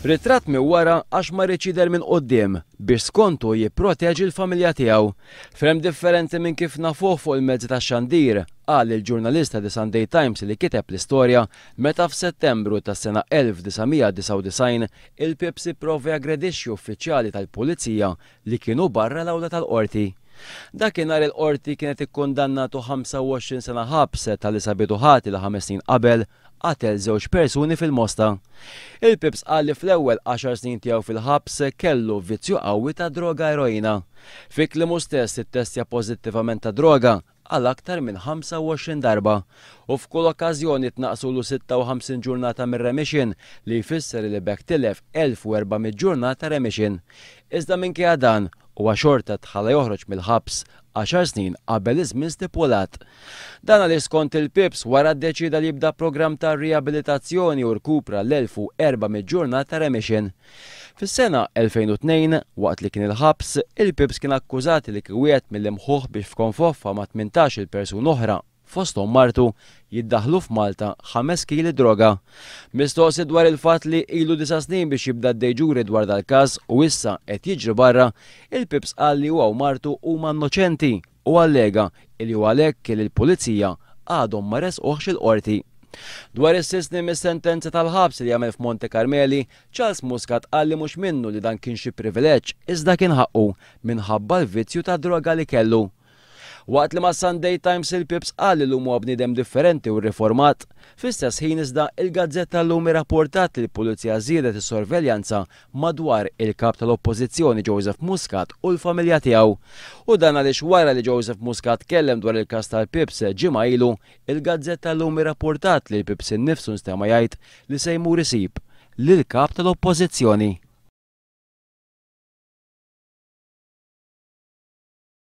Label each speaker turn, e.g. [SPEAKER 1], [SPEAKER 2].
[SPEAKER 1] Ritratt minn wara għax ma riedx jidher minn quddiem biex skontu jipproteġi l-familja tiegħu. Ferm differenti minn kif nafuh fuq il-mezzi tax-xandir, qal il-ġurnalist ta' The Sunday Times li kiteb l-istorja meta f'Settembru tas-sena 1999 il-Pips ipprova jaggredixxi uffiċjali tal-Pulizija li kienu barra l-awla tal-Qorti. Dakinhar il-Qorti kienet ikkundannatu 25 sena ħabs talli sabitu ħati li ħames snin qabel qatel żewġ persuni fil-Mosta. Il-Pips qal li fl-ewwel għaxar snin tiegħu fil-ħabs kellu vizzju qawwi ta' droga eroina. Fi kliemu stess ittestja pożittivament ta' droga għal aktar minn 25 darba u f'kull okkażjoni tnaqqsulu 56 ġurnata mir-remission li jfisser li b'hekk tilef 1,400 ġurnata remission. Iżda minkejja dan, huwa xorta tħalla joħroġ mill-ħabs għaxar snin qabel iż-żmien stipulat. Dan għaliex skont il-Pips wara ddeċieda li jibda programm ta' riabilitazzjoni u rkupra l-1,400 ġurnata remission. Fis-sena 2002, waqt li kien il-ħabs, il-Pips kien akkużat li kien wieħed mill-imħuħ biex f'konfoffa ma' 18-il persuna oħra, fosthom martu, jiddaħħlu f'Malta ħames kili droga. Mistoqsi dwar il-fatt li ilu disa' snin biex jibda de jure dwar dal-każ u issa qed jiġri barra, il-Pips qal li huwa u martu huma innoċenti u allega li hu għalhekk li l-Pulizija għadhom ma ressquhx il-Qorti. Dwar is-sitt snin mis-sentenza tal-ħabs li għamel f'Monte Carmeli, Charles Muscat qal li mhux minnu li dan kien xi privileġġ iżda kien ħaqqu minħabba l-vizzju tad-droga li kellu. Waqt li mas-Sunday Times il-Pips qal li llum huwa bniedem differenti u rriformat, fl-istess ħin iżda il-gazzetta llum irrapportat li l-Pulizija żiedet is-sorveljanza madwar il-Kap tal-Oppożizzjoni Joseph Muscat u l-familja tiegħu. U dan għaliex wara li Joseph Muscat tkellem dwar il-każ tal-Pips ġimgħa ilu, il-gazzetta llum irrapportat li l-Pips innifsu nstema' jgħid li se jmur isib lill-Kap tal-Oppożizzjoni.